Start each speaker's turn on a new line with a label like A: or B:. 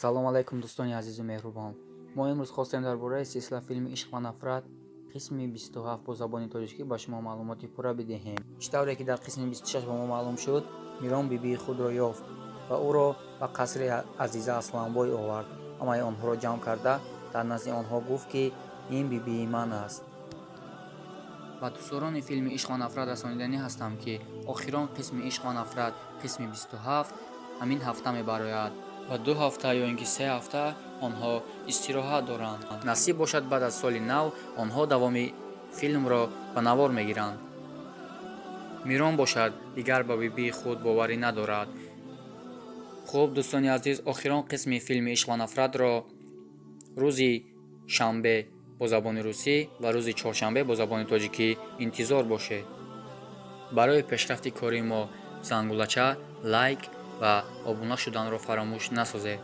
A: Салом алайкум, дӯстони азизу меҳрубон! Мо имрӯз хостем дар бораи силсила филми «Ишқ ва нафрат» қисми 27 бо забони тоҷикӣ ба шумо маълумоти пурра бидиҳем. Чӣ тавре ки дар қисми 26 ба мо маълум шуд, Мирон бибии худро ёфт ва ӯро ба қасри Азиза Асланбой овард. Ҳамаи онҳоро ҷамъ карда, дар назди онҳо гуфт, ки ин бибии ман аст. Ба дӯстдорони филми «Ишқ ва нафрат» расониданӣ ҳастам, ки охирон қисми «Ишқ ва нафрат» қисми 27 ҳамин ҳафта мебарояд ва 2 ҳафта ё ин ки 3 ҳафта онҳо истироҳат доранд. Насиб бошад, баъд аз соли нав онҳо давоми филмро ба навор мегиранд. Мирон бошад, дигар ба бибии худ боварӣ надорад. Хуб, дӯстони азиз, охирон қисми филми «Ишқ ва нафратро» рӯзи шанбе бо забони русӣ ва рӯзи чоршанбе бо забони тоҷикӣ интизор бошед. Барои пешрафти кори мо зангулача, лайк ва обуна шуданро фаромӯш насозед.